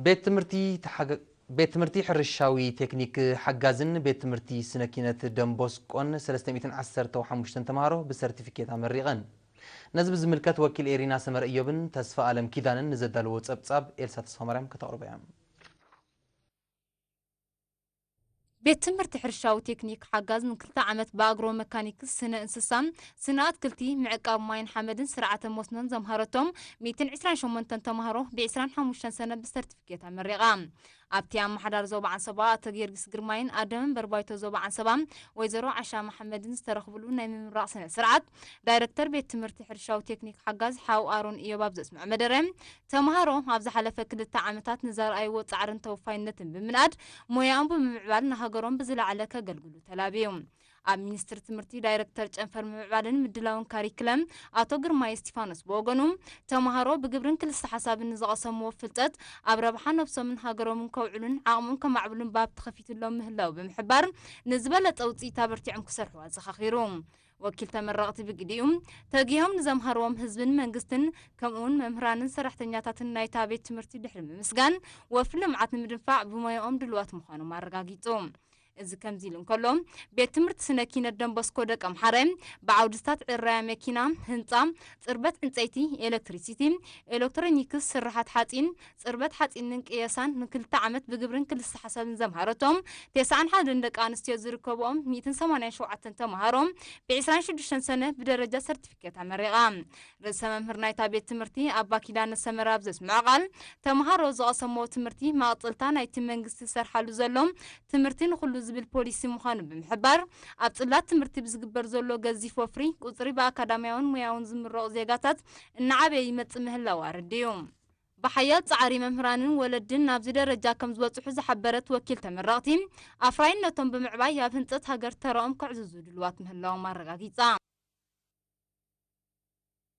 ቤት ትምህርቲ ተሓገ-፣ ቤት ትምህርቲ ሕርሻዊ ቴክኒክ ሓጋዝን ቤት ትምህርቲ ስነ ኪነት ደንቦስቆን ሰለስተ ሚእትን ዓሰርተ ሓሙሽተን ተምሃሮ ብሰርቲፊኬት ኣመሪቐን። ነዚ ብዝምልከት ወኪል ኤሪና ሰመረ እዮብን ተስፋ ኣለም ኪዳንን ንዘዳለዎ ጸብጻብ ኤልሳ ተስፋማርያም ከተቕርቦ እያ። ቤት ትምህርቲ ሕርሻዊ ቴክኒክ ሓጋዝ ንክልተ ዓመት ብኣግሮ መካኒክስ፣ ስነ እንስሳን ስነ ኣትክልቲ፣ ምዕቃብ ማይን ሓመድን ስርዓተ መስኖን ዘምሃረቶም ሚእትን ዕስራን ሸሞንተን ተምሃሮ ብዕስራን ሓሙሽተን ሰነ ብሰርቲፊኬት ኣመሪቓ። ኣብቲ ኣመሓዳሪ ዞባ ዓንሰባ ኣቶ ጊዮርጊስ ግርማይን ኣደ መንበር ባይቶ ዞባ ዓንሰባ ወይዘሮ ዓሻ መሓመድን ዝተረኽብሉ ናይ ምምራቕ ስነ ስርዓት፣ ዳይረክተር ቤት ትምህርቲ ሕርሻዊ ቴክኒክ ሓጋዝ ሓው ኣሮን እዮብ ኣብ ዘስምዖ መደረ፣ ተምሃሮ ኣብ ዝሓለፈ ክልተ ዓመታት ንዘርኣይዎ ጻዕርን ተወፋይነትን ብምንኣድ፣ ሞያኦም ብምምዕባል ንሃገሮም ብዝለዓለ ከገልግሉ ተላብዩ። ኣብ ሚኒስትሪ ትምህርቲ ዳይረክተር ጨንፈር ምምዕባልን ምድላውን ካሪክለም ኣቶ ግርማይ እስቲፋኖስ ብወገኑ፣ ተምሃሮ ብግብርን ክልሰ ሓሳብን ንዝቐሰምዎ ፍልጠት ኣብ ረብሓ ነብሶምን ሃገሮምን ከውዕሉን ዓቕሞም ከማዕብሉን ባብ ተኸፊትሎም ምህላው ብምሕባር፣ ንዝበለጸ ውጽኢት ኣበርቲዖም ክሰርሑ ኣዘኻኺሩ። ወኪል ተመረቕቲ ብግዲኡ፣ ተጊሆም ንዘምሃርዎም ህዝብን መንግስትን ከምኡውን መምህራንን ሰራሕተኛታትን ናይታ ቤት ትምህርቲ ድሕሪ ምምስጋን፣ ወፍሪ ልምዓት ንምድንፋዕ ብሞያኦም ድሉዋት ምዃኖም ኣረጋጊጹ። እዚ ከምዚ ኢሉ እንከሎ፣ ቤት ትምህርቲ ስነ ኪነት ደንቦስኮ ደቀምሓረ ብዓውድታት ዕራያ መኪና፣ ህንጻ፣ ጽርበት ዕንጸይቲ፣ ኤሌክትሪሲቲ፣ ኤሌክትሮኒክስ፣ ስርሓት ሓጺን፣ ጽርበት ሓጺንን ቅየሳን ንክልተ ዓመት ብግብርን ክልሰ ሓሳብን ዘምሃረቶም ተስዓን ሓደን ደቂ ኣንስትዮ ዝርከብኦም ሚእትን ሰማንያን ሸውዓተን ተምሃሮ ብዕስራን ሽዱሽተን ሰነ ብደረጃ ሰርቲፊኬት ኣመሪቓ። ርእሰ መምህር ናይታ ቤት ትምህርቲ ኣባ ኪዳነ ሰመረ ኣብ ዘስምዖ ቃል፣ ተምሃሮ ዝቐሰምዎ ትምህርቲ መቐጸልታ ናይቲ መንግስቲ ዝሰርሓሉ ዘሎ ትምህርቲ ንኹሉ ዝብል ፖሊሲ ምዃኑ ብምሕባር፣ ኣብ ጽላት ትምህርቲ ብዝግበር ዘሎ ገዚፍ ወፍሪ ቁጽሪ ብኣካዳሚያውን ሞያውን ዝምረቑ ዜጋታት እናዓበየ ይመጽእ ምህላው ኣረዲኡ። ብሓያል ጻዕሪ መምህራንን ወለድን ናብዚ ደረጃ ከም ዝበጽሑ ዝሓበረት ወኪል ተመረቕቲ፣ ኣፍራይነቶም ብምዕባይ ኣብ ህንጸት ሃገር ተራኦም ከዕዝዙ ድሉዋት ምህላዎም ኣረጋጊጻ።